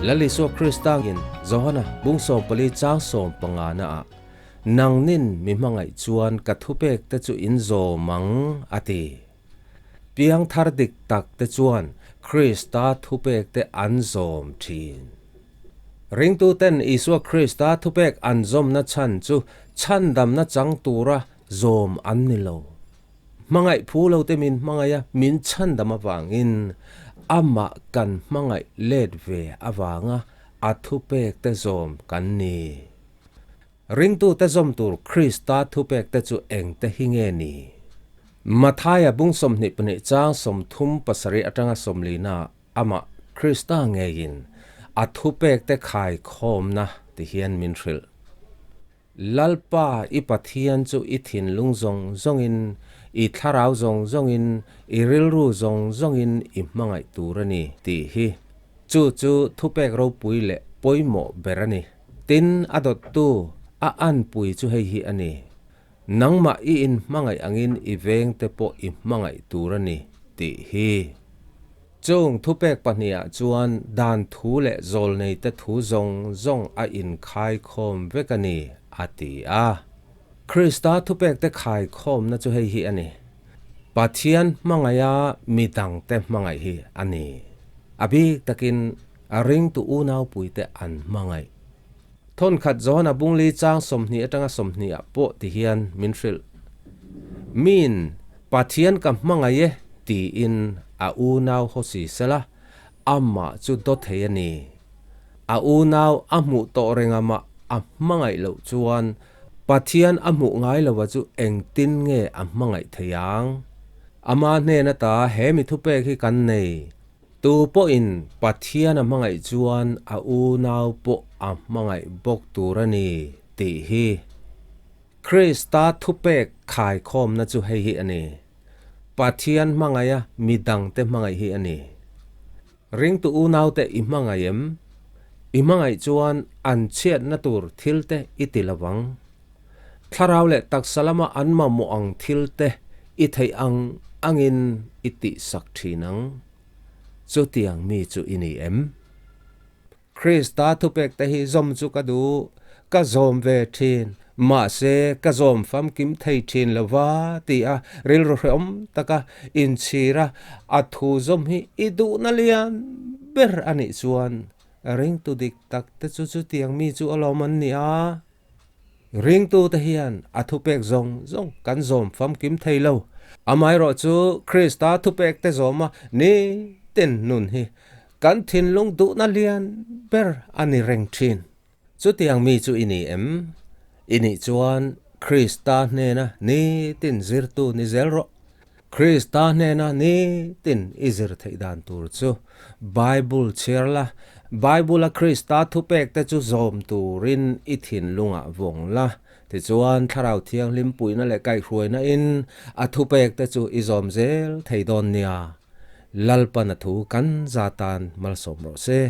Lal Isua Krista in Johana bung 14 chang 15 na ah, Nangnin mi hmangaih chuan ka thupek te chu in zawm ang, a ti. Piangthar dik tak te chuan Krista thupek te an zawm thin. Ringtuten Isua Krista thupek an zawmna chhan chu chhandamna chang tura zawm an ni lo. Hmangaih phu lo te min hmangaih a, min chhandam avangin amah kan hmangaih let ve avanga a thupek te zawm kan ni. Ringtute zawm tur Krista thupek te chu engte hi nge ni? Mathaia bung 22 chang 37 atanga 40 ah amah Krista ngeiin a thupek te khaikhawmna ti hian min hrilh. Lalpa i Pathian chu i thinlung zawng zawngin, i thlarau zawng zawngin, i rilru zawng zawngin i hmangaih tur a ni tih hi. Chu chu thupek ropui leh pawimawh ber a ni. Tin, a dawttu, a anpui chu hei hi a ni, Nangmah i inhmangaih angin i vengte pawh i hmangaih tur a ni tih hi. Chung thupek pahnih-ah chuan dan thu leh zawlneite thu zawng zawng a inkhaikhawm vek a ni, a ti a. Krista thupekte khaikhawmna chu hei hi a ni, Pathian hmangaiha mi dangte hmangaih hi a ni. A bik takin a ringtu unaupuite an hmangaih. Thawnkhat Johana bungli chang 20 atanga 20 ah pawh ti hian min hrilh. Miin Pathian ka hmangaih e tiin a unau haw si sela, amah chu daw thei a ni. A unau a hmuh tawh renga mah a hmangaih loh chuan Pathian a hmuh ngai lova chu engtin nge a hmangaih thei ang? Ama hnen ata he mi thupek hi kan nei. Tu pawhin Pathian a hmangaih chuan a unau pawh a hmangaih bawk tur a ni tih hi Krista thupek khaikhawmna chu hei hi a ni. Pathian hmangaiha mi dangte hmangaih hi a ni. Ringtu unaute i hmangaih em? I hmangaih chuan an chhiatna tur thilte i ti lo vang. Thlarau leh taksa lama an mamawh ang thilte i theih ang angin i tihsak thin ang. Chutiang mi chu i ni em? Krista thupekte hi zawm chu ka duh, ka zawm ve thin, mahse ka zawm famkim thei thin lo va ti a rilru hrehawm taka inchhira a thu zawm hi i duhna lian ber a nih chuan ringtu dik tak te chu chutiang mi chu alawm an ni a. Ringtute hian a thupek zawng zawng kan zawm famkim thei lo. Amaherawh chu Krista thupekte zawma nitin nun hi kan thinlung duhna lian ber a ni reng thin. Chutiang mi chu i ni em? I nih chuan Krista hnena nitin zirtu ni zel rawh. Krista hnena nitin i zir theih dan tur chu Bible chhiar la, Bible-a Krista thupekte chu zawm turin i thinlungah vawng la, tichuan Thlarau Thianghlim puihna leh kaihhruaina in a thupekte chu i zawm zel thei dawn nia. Lalpan a thu kan za tan malsawm rawh se.